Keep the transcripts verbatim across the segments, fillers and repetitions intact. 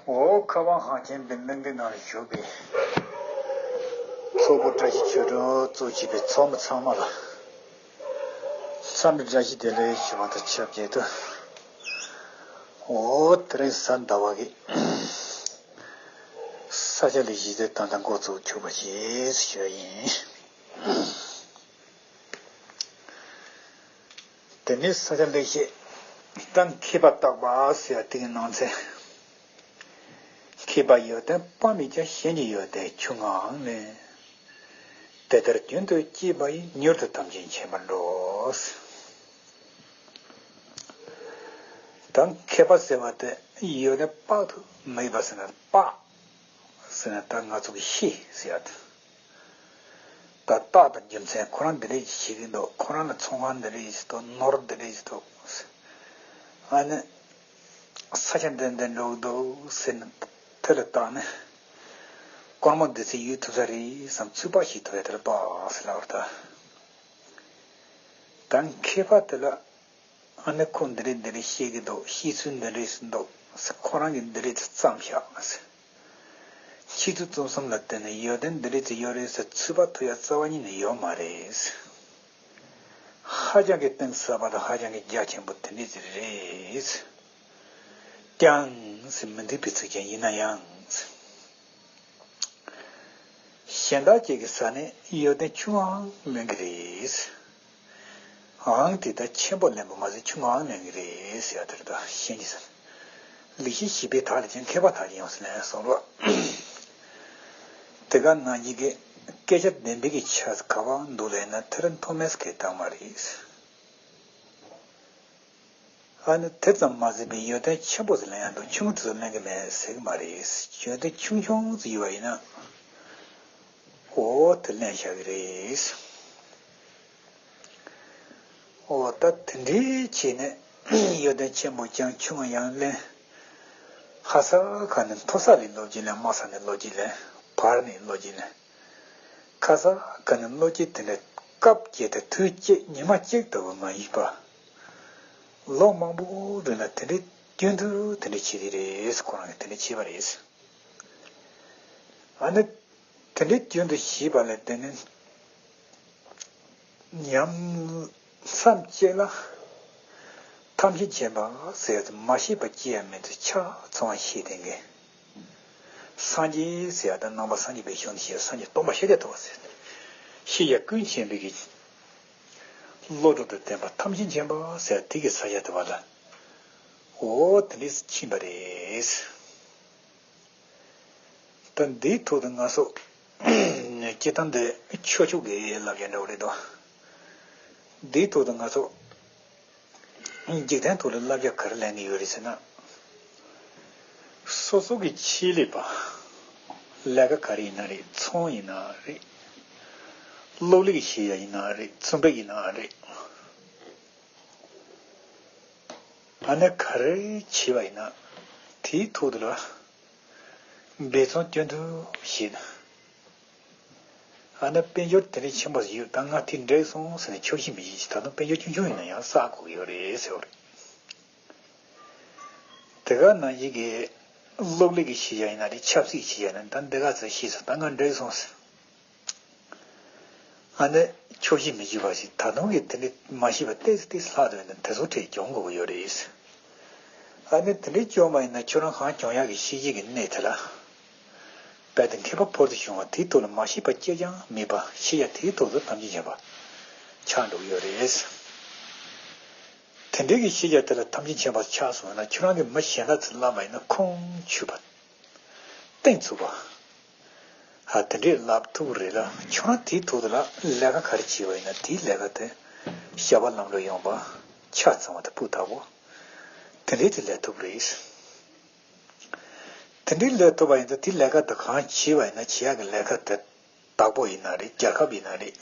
འོ། ཁ་བ་ཧང་ཆེན་པའི་གླིང་གི་ནང་ལ་བཞུགས་པའི་ཚོགས་པ་བཀྲ་ཤིས་ཆོས་སྒྲོན་གཙོ་བྱས་པའི་ཚོགས་མི་ཚང་མ་ལ་འཚམས་འདྲི་བཀྲ་ཤིས་བདེ་ལེགས་ཞུ་བ་དང་ཆབས་ཅིག་ཏུ། འོ། དེ་རིང་གཟའ་ཟླ་བ་གི་ས་སྐྱ་ལེགས་བཤད་ད་ལྟ་འགོ་ཚུགས་ཆོག་པ་ཞིག་ཞུ་ཡ་ཡིན། དེ་ནས་ས་སྐྱ་ལེགས་བཤད་ད་མཁས་པ་བརྟག་པ་ཟེར་ཡ་དེ་གི་ནང་ཚན། མཁས་པ་ཡོན་ཏན་དཔག་མེད་ཀྱང་། གཞན་གྱི་ཡོན་ཏན་ཆུང་ངུའང་ལེན། དེ་ལྟར་རྒྱུན་དུ་སྐྱེས་པ་ཡིས། མྱུར་དུ་ཐམས་ཅད་མཁྱེན་པར་འགྲོ། ད་མཁས་པ་ཟེར་བ་དེ་ཡོན་ཏན་དཔག་ཏུ་མེད་པ་ཟེར་ན། དཔག་ཟེར་ན་ད་ང་ཚོ་གི་ཤེས་ཟེར་ཡ་དེ། ད་རྟགས་དང་རྒྱུ་མཚན། ཁོ་རང་འདི་འདྲས་ཞིག་བྱེད་ཀྱི་འདུག་ཁོ་རང་ལ་ཚོང་ཁང་འདི་འདྲས་ཞིག་འདུག་ནོར་འདི་འདྲས་ཞིག་འདུག་ཨ་ནི་ས་ཆ་འདི་འདི་འགྲོ་གི་འདུག་ཟེར་ནས་དེ་ལ་བརྟགས་ནས། སྒོར་མོ་འདི་ཚོ་ཡོད་ཐུབ་ས་རེད་བསམ། ཚོད་དཔག་བྱེད་ཐུབ་ཡ་དེ་ལ་དཔག་ཟེར་ལབ་པ་རེད་ད། ད་མཁས་པ་དེ་ལ། ཨ་ནི་ཁོ་འདི་རེད་འདི་རེད་བཤད་ཀྱི་འདུག་བཤད་ཚུལ་འདི་འདྲས་སུ་འདུག་ཁོ་རང་གིས་འདི་རེད་ཚོ་བརྩམས་བཞག་ཁྱེད་ཚོ་རྩོམ་གསུམ་ལ་བརྟེན་ནས་ཡོན་ཏན་འདི་རེད་ཚོ་ཡོད་རེད་ཟེར་ཚོད་དཔག་ཐུབ་ཡ་རྩ་བ་ཉིད་ནས་ཡོད་མ་རེད། ཧ་ཅང་གི་གཏིང་ཟབ་པ་དང་ཧ་ཅང་གི་རྒྱ་ཆེན་པོ་དེ་འདྲས་ཅིག་རེད། ཀྱང་ཟེར་མི་འདུས་པའི་ཚིག་ཅན་ཡིན་ན་ཡང་། གཞན་དག་ཅིག་གི་ས་ནས་ཡོན་ཏན་ཆུང་ངུའང་ལེན་གྱི་རེད། འང་དེ་ལྟར་ཆེན་པོ་ལེན་པ་མ་ཟད་ཆུང་ངུའང་ལེན་གྱི་རེད་ཟེར་ཡ་དེ་རེད་ད། གཞན་གྱི་ས་ནས། ལེགས་བཤད་བཞི་པའི་དག་ལས་ཀྱང་། མཁས་པ་དག་གིས་ཡོངས་སུ་ལེན་གསུངས་རོགས། དེ་ག་ནང་བཞིན་གྱི་སྐད་ཆ་བདེན་པའི་གི་ཆ་ག་པར་འདུག་ལབ་ན། དེ་རིང་ཐོག་མའི་སྐད་བཏང་མ་རེད། ཨ་ནི་དེ་ཙམ་མ་ཟད་པའི་ཡོན་ཏན་ཆེན་པོ་ཟེར་ལེན་ཡ་འདུག་ཆུང་ངུ་དེ་ཚོ་ལེན་གི་མེད་ཟེར་གི་མ་རེད། ཡོན་ཏན་ཆུང་ཆུང་ཙམ་ཡོད་པ་ཡིན་ན། འོ་དེ་ལེན་བཞག་གི་རེད། འོ་ད་དེ་འདྲའི་བྱས་ནས་ཡོན་ཏན་ཆེན་པོ་ཀྱང་ཆུང་ངུ་ཡང་ལེན། ཧ་ས་ག་ནས་མཐོ་ས་ལ་བློ་སྐྱེད་ལེན། དམའ་ས་ནས་བློ་སྐྱེད་ལེན། བར་ནས་བློ་སྐྱེད་ལེན། ཁ་ས་ག་ནས་བློ་སྐྱེད་དེ་འདྲ་སྐབས་བརྒྱད་དེ་དུས་གཅིག་ཉི་མ་གཅིག་ལྟ་བུ་མ་ཡིན་པ། ལོ་མང་པོ་རིང་ལ་དེ་འདྲའི་རྒྱུན་དུ་དེ་འདྲ་བྱེད་ཀྱི་རེད། ཁོ་རང་གིས་དེ་འདྲ་བྱས་པ་རེད། ཨ་ནི་དེ་འདྲའི་རྒྱུན་དུ་བྱས་པ་ལ་བརྟེན་ནས། ཉམས་སམ་ཅིག་ལ། ཐམས་ཅད་མཁྱེན་པ་ཟེར་ཡ་དེ་མ་ཤེས་པ་ཅི་ཡང་མེད་དེ་ཆ་ཚང་བ་ཤེས་ལྡན་གྱི། སངས་རྒྱས་ཟེར་ཡ་དེ་ནང་པ་སངས་རྒྱས་པའི་གཞུང་ནས་བཤད། སངས་རྒྱས་སྟོང་པ་ཤཱཀྱ་ཐུབ་པ་ཟེར་ཏེ། ཤེས་བྱ་ཀུན་མཁྱེན་པའི་གི་བློ་གྲོས་དང་ལྡན་པ་ཐམས་ཅད་མཁྱེན་པ་ཟེར་ཡ་དེ་གི་ས་ཆ་དེ་བ་ལ། འོ་དེ་འདྲས་ཕྱིན་པ་རེད། ད་འདིའི་ཐོག་ཏུ་ང་ཚོ་སྤྱིར་བཏང་འདི་ཆོས་ཕྱོགས་ཀྱི་བསླབ་བྱ་འདྲ་བོ་རེད་དོ། འདིའི་ཐོག་ཏུ་ང་ཚོ་འཇིག་རྟེན་ཐོག་ལ་བསླབ་བྱ་ག་རེ་ལེན་གྱི་ཡོད་རེད་ཟེར་ན། སོ་སོ་གི་ཆེད་ལས་པ། ལས་ཀ་ག་རེ་ཡིན་ན་རེད། ཚོང་ཡིན་ན་རེད། སློབ་གླིང་གི་བྱེད་ཡ་ཡིན་ན་རེད། རྩོམ་རིག་ཡིན་ན་རེད། ཨ་ནི་ག་རེ་བྱས་པ་ཡིན་ན། དེའི་ཐོག་ཏུ་ལ་འབད་བརྩོན་དོན་དུ་བྱེད། ཨ་ནི་དཔལ་འབྱོར་དེ་འདྲའི་ཆེན་པོ་ཞིག་ཡོད། ད་ང་དེ་འགྲིག་སོང་ཟེར་ནས་ཆོག་ཤེས་མི་བྱེད། ད་དུང་དཔལ་འབྱོར་ཆུང་ཆུང་ཡིན་ན་ཡང་བསགས་དགོས་ཀྱི་ཡོད་རེད་ཟེར་བ་རེད། དེ་ག་ནང་བཞིན་གྱི་སློབ་གླིང་གི་བྱེད་ཡ་ཡིན་ན་རེད། ཆབ་སྲིད་བྱེད་ཡ་ཡིན་ན། ད་འདི་ག་ཚོད་ཤེས་སོང་། ད་ང་འགྲིག་སོང་ཟེར། ཨ་ནི་ཆོག་ཤེས་མི་བྱེད་པ་ཞིག་ད་དུང་གི་དེ་འདྲ་མ་ཤེས་པ་ཏོག་ཙམ་ཏོག་ཙམ་ལྷག་འདུག་ན་དེ་ཚོ་ཁྲིད་སྦྱོང་དགོས་ཀྱི་ཡོད་རེད། ཨ་ནི་དེ་འདྲ་སྦྱོང་བ་ཡིན་ན་ཁྱོད་རང་གང་སྦྱོང་ཡག་གི་ཤེས་བྱའི་གི་གནས་དེ་ལ། རྦད་དེ་མཁས་པ་ཕུལ་དུ་བྱུང་བ་དེའི་ཐོག་ལ་མ་ཤེས་པ་གཅིག་ཀྱང་མེད་པ། ཤེས་ཡ་དེའི་ཐོག་ཏུ་ཐམས་ཅད་མཁྱེན་པ་ཆགས་འགྲོ་གི་ཡོད་རེད། དེ་འདྲའི་གི་ཤེས་བྱ་དེ་ལ་ཐམས་ཅད་མཁྱེན་པ་ཆགས་སོང་ན། ཁྱོད་རང་གི་མི་གཞན་དག་ཚོ་བསླབ་པ་ཡིན་ན་ཁུངས་ཆུད་པ། གཏིང་ཚུགས་པ། ཧ་དེ་འདྲས་ལབ་ཐུབ་རེད་ལ། ཁྱོད་རང་དེའི་ཐོག་ཏུ་ལ་ལས་ཀ་ག་རེ་བྱས་པ་ཡིན་ན། དེའི་ལས་ཀ་དེ་བྱ་བ་ལམ་འགྲོ་ཡོང་བ། ཆ་ཚང་བ་དང་སྤུས་དག་པོ། དེ་འདྲས་དེ་ལས་ཐུབ་རེད། དེ་འདྲས་ལས་ཐུབ་པ་ཡིན་ན། དེའི་ལས་ཀ་དེ་གང་བྱས་པ་ཡིན་ན། བྱེད་ཡག་གི་ལས་ཀ་དེ་བདག་པོ་ཡིན་ན་རེད། རྒྱལ་ཁབ་ཡིན་ན་རེད།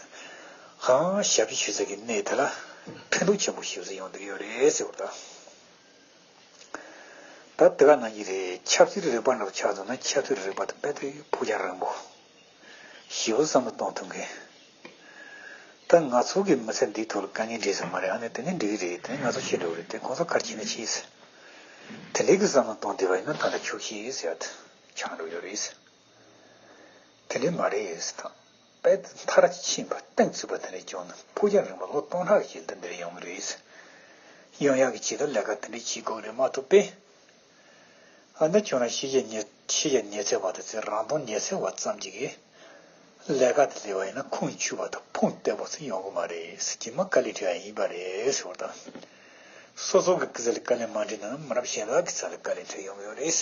གང་ཞབས་ཕྱི་ཞུ་ས་གི་གནས་དེ་ལ་ཕན་ཐོགས་ཆེན་པོ་ཞེ་པོ་ཞིག་ཡོང་བསྡད་ཀྱི་ཡོད་རེད་ཟེར་བ་དང་། ད་དེ་ག་ནང་བཞིན་རེད། ཆབ་སྲིད་རིག་པ་འདྲ་བོ་ཆགས་སོང་ན། ཆབ་སྲིད་རིག་པ་དེ་རྦད་དེ་ཕུགས་རྒྱང་རིང་པོ། ཞེ་པོ་བསམ་བློ་གཏོང་ཐུབ་མཁན། ད་ང་ཚོ་གི་མི་ཚེ་འདིའི་ཐོག་ལ་དཀའ་ངལ་འཕྲད་ས་མ་རེད། ཨ་ནི་དེ་ནི་འགྲིག་གི་རེད། དེ་ནི་ང་ཚོ་ཤེས་འགྲོ་གི་རེད། དེ་གང་ཚོ་ག་རེ་བྱས་ན་བྱས་ཟེར། དེ་འདྲའི་གི་བསམ་བློ་གཏོང་བསྡད་པ་ཡིན་ན་ད་ལྟ་ཆོག་ཤེས་ཟེར་ཡ་དེ་ཆགས་འགྲོ་ཡོད་རེད། དེ་འདྲའི་མ་རེད་ཟེར་དང་། དཔེ་མཐར་ཕྱིན་པ་གཏིང་ཚུད་པ་དེ་འདྲ་བྱུང་ན་ཕུགས་རྒྱང་རིང་པོ་ལོ་སྟོང་ཕྲག་ཞིག་ལ་འདི་འདྲ་ཡོང་གི་རེད། ཡོང་ཡག་གི་ཆེད་དུ་ལས་ཀ་དེ་འདྲ་བྱེད་དགོས་རེད་མ་གཏོགས་དཔེ། ཨ་ནི་ཁྱོད་རང་ཤེས་བྱ་ཉི་ཤེས་བྱ་ཉི་ཚེ་བ་དང་ཚེ་རང་སྟོང་ཉི་ཚེ་བ་ཙམ་གྱིས་ཀྱི་ལས་ཀ་དེ་ལས་པ་ཡིན་ན་ཁུངས་འཁྱོལ་བ་དང་ཕུང་བརྟན་པོ་ཚོ་ཡོང་གི་མ་རེད་ཟེར་གྱི་མ་དཀའ་ལས་འཕྲད་ཡ་ཡིན་པ་རེད་ཟེར་བ་དང་། སོ་སོ་གི་སྐུ་ཚེ་ལ་དཀའ་ལས་མ་འཕྲད་ན་མི་རབས་གཞན་དག་གི་ཚེ་ལ་དཀའ་ལས་འཕྲད་ཡོང་གི་ཡོད་རེད།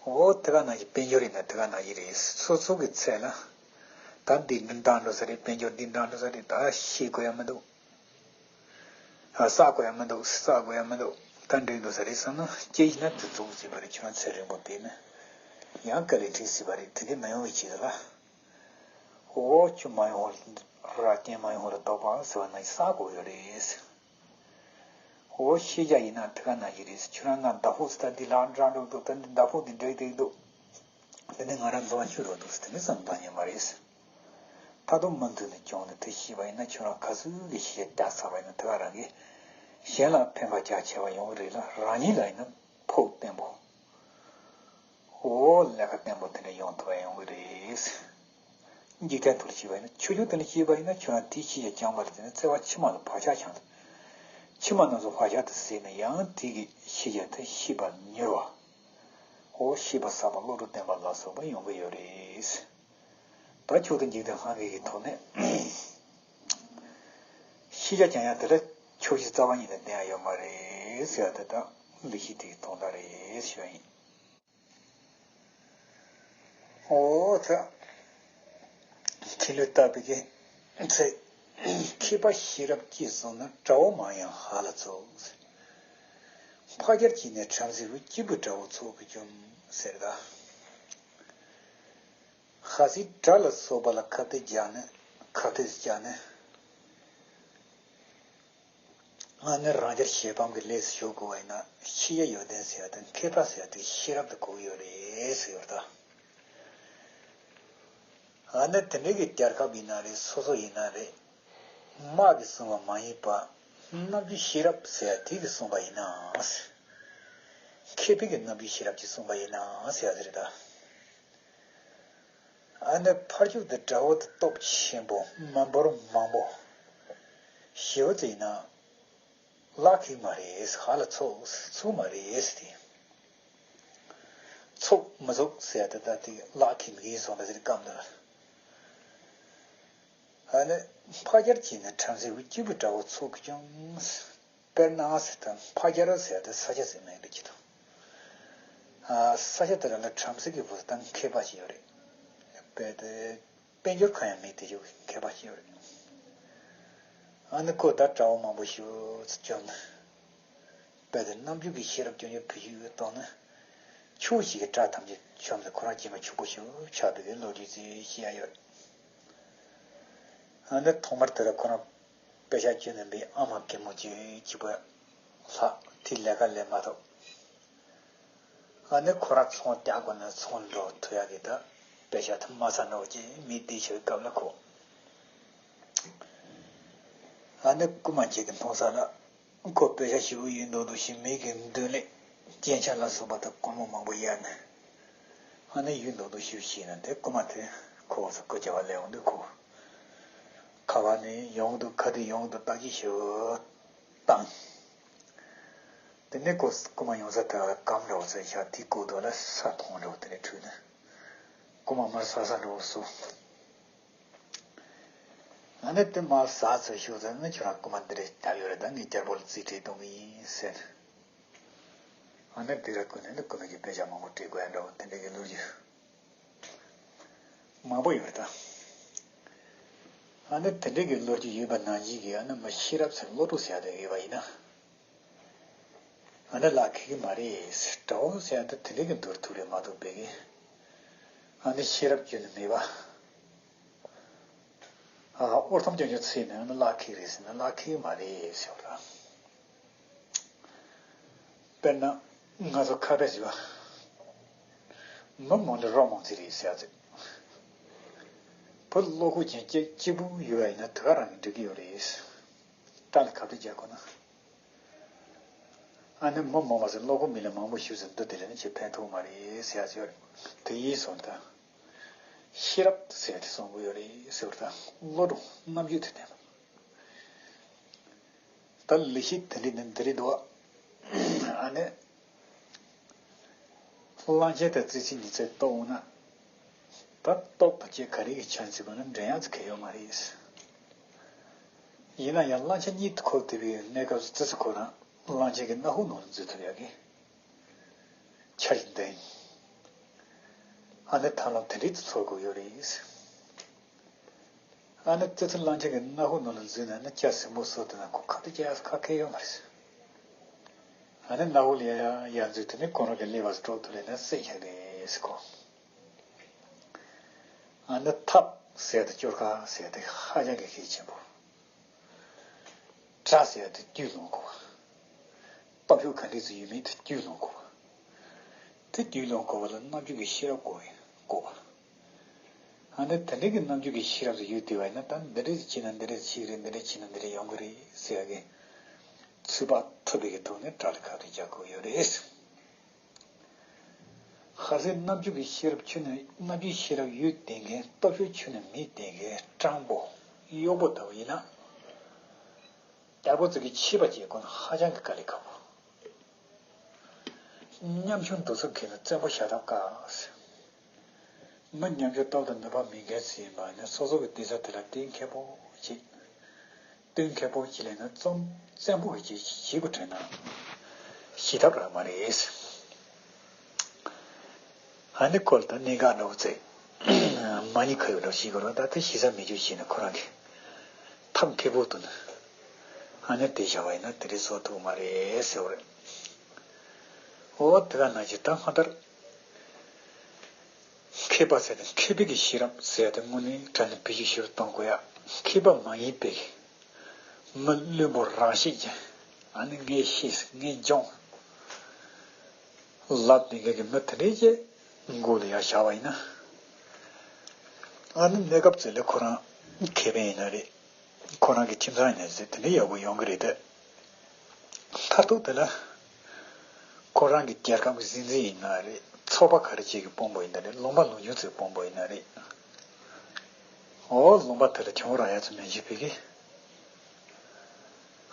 འོ་དེ་ག་ནང་བཞིན་དཔལ་འབྱོར་ཡིན་ན་དེ་ག་ནང་བཞིན་རེད། སོ་སོ་གི་ཚེ་ལ་ད་འདི་འདི་འདང་འགྲོ་ས་རེད། དཔལ་འབྱོར་འདི་འདང་འགྲོ་ས་རེད། ད་ཤེས་དགོས་ཡ་མི་འདུག་ཨ་བསགས་དགོས་ཡ་མི་འདུག་བསགས་དགོས་ཡ་མི་འདུག་ད་འགྲིག་འདུག་ས་རེད་བསམ་ན་སྐྱེ་ཡིན་ན་དེ་ཚོ་ཟིན་པ་རེད། ཁྱོད་རང་ཚེ་རིང་པོ་དེ་ནི་ཡང་དཀའ་ལས་འཕྲད་སྲིད་པ་རེད། དེ་འདྲ་མ་ཡོང་བའི་ཆེད་དུ་ལ། འོ་ཁྱོད་མ་ཡོང་བར་ར་རྐྱེན་མ་ཡོང་བར་ལྡོག་པ་ཟེར་བ་ན་བསགས་དགོས་ཡོད་རེད། འོ་ཤེས་བྱ་ཡིན་ན་དེ་ག་ནང་བཞིན་རེད། ཁྱོད་རང་ང་ཟླ་ཕོགས་སུ་ད་འདི་ལག་འདྲ་འགྲོ་འདུག་ད་འདི་ཟླ་ཕོགས་འདི་འགྲིག་འགྲིག་འདུག་དེ་ནས་ང་རང་འཛོམས་ཤུ་རོ་འདུག་དེ་ནས་བསམ་བཏང་ཉན་མ་རེད། མཐར་ཐུག་མུ་མཐུད་ནས་སྦྱོང་ནས་དེ་ཤེས་པ་ཡིན་ན་ཁྱོད་རང་ག་ཚོད་ཀྱི་ཤེས་བྱ་བརྒྱབ་ཚར་བ་ཡིན་ན་དེ་ག་རང་གིས་གཞན་ལ་ཕན་པ་རྒྱ་ཆེ་བ་ཡོང་གི་རེད་ལ། རང་ཉིད་ལ་ཡིན་ན་ཕོགས་བརྟན་པོ། འོ་ལས་ཀ་བརྟན་པོ་དེ་འདྲ་ཡོང་ཐུབ་པ་ཡོང་གི་རེད། འཇིག་རྟེན་དུ་ཤེས་པ་ཡིན་ན་ཆོས་ཕྱོགས་དེ་འདྲ་ཤེས་པ་ཡིན་ན་ཁྱོད་རང་དེའི་ཤེས་བྱ་སྦྱངས་པ་ལ་བརྟེན་ནས་བརྩེ་བ་ཕྱི་མ་ལ་བག་ཆགས་སྦྱངས་ཏེ། ཕྱི་མ་རྣམས་སུ་བག་ཆགས་དེ་ཟད་ནས་ཡང་དེ་གི་ཤེས་བྱ་དེ་ཤེས་པར་མྱུར་བ། འོ་ཤེས་པ་ཟབ་པ་བློ་གྲོས་བརྟན་པ་ལ་སོགས་པ་ཡོང་གི་ཡོད་རེད། ད་ཁྱོད་དང་འཇིག་རྟེན་སྔ་འགྱུར་གྱི་ཐོག་ནས་ཤེས་བྱ་སྦྱང་ཡ་དེ་ལ་ཆོས་གཞི་རྩ་བ་ཉིད་ནས་ལྡན་ཡ་ཡོད་མ་རེད་ཟེར་ཡ་དེ་དག་ལེགས་བཤད་དེ་གི་དོན་དག་རེད་ཞུ་ཡ་ཡིན། འོ་ད་ཁྱི་ལུད་བཏབ་པའི་གི་ཚེ། མཁས་པ་ཤེས་རབ་ཀྱིས་བཟུང་ན་དགྲ་བོ་མང་ཡང་ཧ་ལ་ཚོགས། ཕ་རྒྱལ་གྱིས་ནི་བྲམ་ཟེའི་བུ། སྐྱེས་བུ་དགྲ་བོ་ཚོགས་ཀྱིས་འཇོམས་ཟེར་ད། ཧ་སི་དགྲ་ལ་སོགས་པ་ལ་ཁ་གཏད་བཅག་ནས་ཁ་གཏད་བཅག་ནས། ཨ་ནི་རང་རྒྱལ་གཞན་ཕམ་གྱི་ལས་སུ་ཞུགས་དགོས་པ་ཡིན་ན་ཤེས་བྱ་ཡོན་ཏན་ཟེར་བ་དང་མཁས་པ་ཟེར་བ་དེ་ཤེས་རབ་དེ་དགོས་ཀྱི་ཡོད་རེད་ཟེར་ཡོད་ད། ཨ་ནི་དེ་འདྲའི་གི་རྒྱལ་ཁབ་ཡིན་ན་རེད། སོ་སོ་ཡིན་ན་རེད། དམག་གིས་བཟུང་བ་མ་ཡིན་པ། རྣམ་འགྱུར་ཤེས་རབ་ཟེར་བ་དེ་གིས་བཟུང་བ་ཡིན་ན། མཁས་པའི་གི་རྣམ་འགྱུར་ཤེས་རབ་ཀྱིས་བཟུང་བ་ཡིན་ན་ཟེར་བ་དེ་རེད་ད། ཨ་ནི་ཕར་ཕྱོགས་དེ་དགྲ་བོ་དེ་སྟོབས་ཆེན་པོ་མི་འབོར་མང་པོ་ཞེ་པོ་ཅིག་ཡིན་ན་ལག་ཁེལ་མ་རེད། ཧ་ལ་ཚོགས་ཚུགས་མ་རེད་ཟེར་ཏེ། ཚོགས་མི་ཚོགས་ཟེར་ཏེ་ད་དེ་ལག་ཁེལ་མི་ཡིན་སོང་ད་ཟེར་སྐབས་འདིར། ཨ་ནི་ཕ་རྒྱལ་གྱིས་ནི་བྲམ་ཟེའི་བུ། སྐྱེས་བུ་དགྲ་བོ་ཚོགས་ཀྱིས་འཇོམས། དཔེར་ན་ཟེར་དང་ཕ་རྒྱལ་ཟེར་ཏེ་ས་ཆ་ཟེར་མེད་འགྲིག་གི་འདུག་ཨ་ས་ཆ་དེ་རང་ལ་བྲམ་ཟེ་གི་བུ་དང་མཁས་པ་ཞིག་ཡོད་རེད། དཔེ་དེ་དཔལ་འབྱོར་གང་ཡང་མེད་དེ་ཞུ་མཁས་པ་ཞིག་ཡོད་རེད། ཨ་ནི་ཁོ་ད་དགྲ་བོ་མང་པོ་ཞིག་འཇོམས་ནས། དཔེ་དེ་རྣམ་འགྱུར་གྱི་ཤེས་རབ་སྐྱོན་བརྗོད་བུ་ཞིག་གཏོང་ནས། ཆུ་ཞིག་གི་སྒྲ་ཐམས་ཅད་ཤོམ་ཟེར་ཁོ་རང་སྐྱེས་མ་ཕྱུག་པོ་ཞིག་ཆགས་པའི་ལོ་རྒྱུས་ཅིག་བཤད་ཡ་ཡོད། ཨ་ནི་ཐོག་མར་དེ་ལ་ཁོ་རང་དཔེ་ཆ་བཅུ་བསྣན་པའི་ཨ་མ་རྒན་མོ་ཅིག་གཅིག་པ་ལྷག་དེ་ལས་ཀ་ལས་མ་ཐུབ། ཨ་ནི་ཁོ་རང་ཚོང་རྒྱག་དགོས་ན་ཚོང་འགྲོ་ཐུབ་ཡག་གི་ད་དཔེ་ཆ་དེ་མ་ཟ་འགྲོ་ཅེས་མི་བསྡད་བྱ་བའི་སྐབས་ལ་ཁོ། ཨ་ནི་རྐུན་མ་ཅིག་གི་མཐོང་ས་ལ། ཁོ་དཔེ་ཆ་ཞེ་པོ་ཡོད་མདོག་མདོག་བྱས། མི་གི་མདུན་ལས་རྒྱན་ཆ་ལ་སོགས་པ་དང་སྒོར་མོ་མང་པོ་གཡར་ནས། ཨ་ནི་ཡོད་མདོག་མདོག་ཞེ་པོ་བྱས་ནས་དེ་རྐུན་མ་དེ་ཁོ་ཚོ་སྐུ་རྒྱབ་པ་སླེབས་འོང་དུས་ཁོ། ག་པ་ནས་ཡོང་འདུག་ག་དུས་ཡོང་འདུག་བརྟག་དཔྱད་ཞེ་པོ་བཏང་། དེ་ནས་ཁོ་རྐུན་མ་ཡོང་ས་དེ་གམ་འདྲ་བོ་ཚོ་བཞག་དེའི་སྐོར་དུ་ལ་ས་མཐོང་འདྲ་བོ་དེ་ནས་བྲུས་ནས་རྐུན་མ་མར་ཟག་ས་འདྲ་བོ་བཟོ། ཨ་ནི་དེ་མར་ཟག་ཚར་ཤོག་ཟེར་ན། ཁྱོད་རང་རྐུན་མ་འདི་འདྲ་བརྒྱབ་ཡོད་རེད། ད་ངས་རྒྱལ་པོ་ལ་རྩིས་སྤྲད་གཏོང་གི་ཡིན་ཟེར། ཨ་ནི་དེ་ར་ཀུན་ནས་ནི་རྐུན་མ་གི་དཔེ་ཆ་མང་པོ་སྤྲད་དགོས་ཡ་འདྲ་བོ་དེ་འདྲ་གི་ལོ་རྒྱུས་མང་པོ་ཡོད་རེད་ད། ཨ་ནི་དེ་འདྲ་གི་ལོ་རྒྱུས་ཡོད་པ་ནང་བཞིན་གྱི་ཨ་ནི་མི་ཤེས་རབ་ཟེར་བློ་གྲོས་ཟེར་ཡ་དེ་ཡོད་པ་ཡིན་ན། ཨ་ནི་ལག་ཁེལ་གི་མ་རེད། དགྲ་བོ་ཟེར་ཡ་དེ་དེ་འདྲ་གི་འདུར་ཐུབ་རེད་མ་གཏོགས་དཔེ་གི། ཨ་ནི་ཤེས་རབ་སྐྱོན་ནི་མེད་པ། ཨ་ཧོར་ཐམ་སྐྱོན་བརྗོད་ཚིག་ནི་ཨ་ནི་ལག་ཁེལ་རེད་ཟེར་ན་ལག་ཁེལ་གི་མ་རེད་ཟེར་བ་ར། དཔེར་ན་ང་ཚོ་ཁ་བས་ཟེར་བ། མི་མང་ནི་རོ་མང་ཙི་རེད་ཟེར་ཡ་ཚོད། བུ་བློ་ཁོག་ཅན་སྐྱེ་སྐྱིད་པོ་ཡོད་པ་ཡིན་ན་དེ་ག་རང་གིས་འགྲིག་གི་ཡོད་རེད། སྐྲ་ལ་ཁ་གཏད་རྒྱག་དགོས་ན། ཨ་ནི་མི་མང་བ་ཟེར་བློ་ཁོག་མི་ལ་མང་པོ་ཞུ་ཟེར་འདུག་དེ་ལ་ནི་ཁྱེད་ཕན་ཐོགས་མ་རེད་ཟེར་ཡ་ཟེར་བ་རེད། དེ་ཡིན་སོང་ད། ཤེས་རབ་ཟེར་ཡ་དེ་གསུང་གི་ཡོད་རེད་ཟེར་བ་ད་བློ་སྒྲོན་རྣམ་འགྱུར་དེ་ནས། ད་ལི་ཤི་དེ་འདྲི་ནི་འདི་རེད་འདུག་ཨ་ནི། གླང་ཆེན་དང་ཙི་ཙི་གཉིས་ཚེ་ལྟོགས་འོང་ན། ད་ལྟོགས་དང་བཅས་ག་རེ་གི་ཆ་ཟིག་པ་ན་འགྲན་ཡག་ཚིག་གི་ཡོད་མ་རེད། ཡིན་ན་ཡང་གླང་ཆེན་གཉིད་ཁུག་བསྡད་པའི་གནས་སྐབས་སུ་ཙི་ཙི་ཁོ་རང་གླང་ཆེན་གྱི་སྣ་ཁུག་ནང་ལ་འཛུལ་ཐུབ་ཡག་གི་ཆ་ཞིག་འདོན། ཨ་ནི་ཐབས་ལམ་དེ་འདྲའི་ཚོ་དགོས་ཡོད་རེད། ཨ་ནི་ཙི་ཙི་གླང་ཆེན་གྱི་སྣ་ཁུག་ནང་ལ་འཛུལ་ན་ནི་སྐྱ་སེར་མོ་སོགས་དེ་ན་ཁོ་ཁ་ཏ་སྐྱ་ཁ་ཁེ་ཡོད་མ་རེད། ཨ་ནི་སྣ་ཁུག་ལ་ཡ་ཡ་ཡ་འཛུལ་དུས་ནི་ཁོ་རང་གི་ཀླད་པ་སུ་དཀྲོག་ཐུབ་ལས་ན་སྲེག་ཤག་རེད་ཟེར་གོ། ཨ་ནི་ཐབས་ཟེར་དེ་སྐྱོར་ཁ་ཟེར་དེ་ཧ་ཅང་གི་གལ་ཆེན་པོ། དགྲ་ཟེར་དེ་རྒྱུད་ལོང་དགོས་པ། སྟོབས་ཤུགས་ག་འདྲས་ཟིག་ཡོད་མེད་དེ་རྒྱུད་ལོང་དགོས་པ། དེ་རྒྱུད་ལོང་དགོས་པ་ལ་རྣམ་འགྱུར་གྱི་ཤེས་རབ་དགོས་པས་དགོས་པ། ཨ་ནི་དེ་འདྲས་ཀྱི་རྣམ་འགྱུར་གྱི་ཤེས་རབ་ཟིག་ཡོད་བསྡད་པ་ཡིན་ན་ད་འདི་འདྲས་ཟིག་བྱས་ན་འདི་འདྲས་ཟིག་ཤེས་ཀྱི་རེད། འདི་འདྲས་བྱས་ན་འདི་འདྲས་ཡོང་གི་རེད་ཟེར་ཡ་གི་ཚོད་དཔག་ཐུབ་པའི་གི་ཐོག་ནས་དགྲ་ལ་ཁ་གཏད་རྒྱག་དགོས་ཡོད་རེད། ཧར་སེ་རྣམ་འགྱུར་གྱི་ཤེས་རབ་ཁྱོན་ནས་རྣམ་འགྱུར་ཤེས་རབ་ཡོད་བསྡད་མཁན། སྟོབས་ཤུགས་ཁྱོན་ནས་མེད་བསྡད་མཁན་སྤྲང་པོ་གཡོག་པོ་ལྟ་བུ་ཡིན་ན། རྒྱལ་པོ་ཚོ་གི་ཆད་པ་བཅད་དགོས་ན་ཧ་ཅང་གི་དཀའ་ལས་ཁག་པོ། ཉམ་ཆུང་དུ་སུ་གིས་ན་བཙན་པོ་བཞག་ཐབས་དཀའ་ཟེར། མི་ཉམ་ཆུང་སྟོབས་དང་ནུས་པ་མེད་མཁན་ཟིག་ཡིན་པ་ནི་སོ་སོ་གི་བསྡད་ས་དེ་ལ་གཏིང་མཁས་པོ་བྱེད། གཏིང་མཁས་པོ་བྱེད་ལས་ན་བཙོན་བཙན་པོ་བྱེད་བྱེད་དགོས་དྲན་ན་ཞི་ཐབས་རག་མ་རེད། ཨ་ནི་ཁོ་ལ་ད་གནད་འགག་འདྲ་བོ་ཚེ་མ་ཉེས་ཁ་ཡོད་འདྲ་བོ་ཞིག་གོ་ར། ད་དེ་ཞི་ས་མེད་རྒྱུ་ཞིག་ན་ཁོ་རང་གི་ཐབས་མཁས་པོ་འདུག་ན། ཨ་ནི་དེ་བྱ་བ་ཡིན་ན་དེ་རིགས་བཟོ་ཐུབ་མ་རེད་ཟེར་བ་རེད། འོ་དེ་ག་ནང་བཞིན་ད་སྔ་དར། མཁས་པ་ཟེར་ཏེ་མཁས་པའི་གི་ཤེས་རབ་ཟེར་ཏེ་དངོས་གནས་དྲང་གནས་བེད་སྤྱོད་ཞིབ་གཏོང་དགོས་ཡ། མཁས་པ་མ་ཡིན་པའི་གི་མི་བླུན་པོ་རང་ཤེད་ཅན། ཨ་ནི་ངས་ཤེས་ངས་སྦྱོང་ལབ་ནས་གི་མི་དེ་འདྲས་ཀྱི་མགོ་ལ་ཡ་བཞག་པ་ཡིན་ན། ཨ་ནི་གནས་སྐབས་ཚོད་ལ་ཁོ་རང་མཁས་པ་ཡིན་ན་རེད། ཁོ་རང་གི་ཁྱིམ་ཚང་ཡིན་ན་རེད། དེ་འདྲས་ཡག་པོ་ཡོང་གི་རེད་དེ། མཐར་ཐུག་དེ་ལ། ཁོ་རང་གི་རྒྱལ་ཁམས་ཀྱི་སྲིད་འཛིན་ཡིན་ན་རེད། ཚོགས་པ་ག་རེ་ཅིག་གི་དཔོན་པོ་ཡིན་ན་རེད། ལུང་པ་ལུང་ཆུང་ཚོའི་དཔོན་པོ་ཡིན་ན་རེད། འོ་ལུང་པ་དེ་ལ་གྱོང་རག་ཡ་ཚོ་མེད་བཞིན་པའི་གི།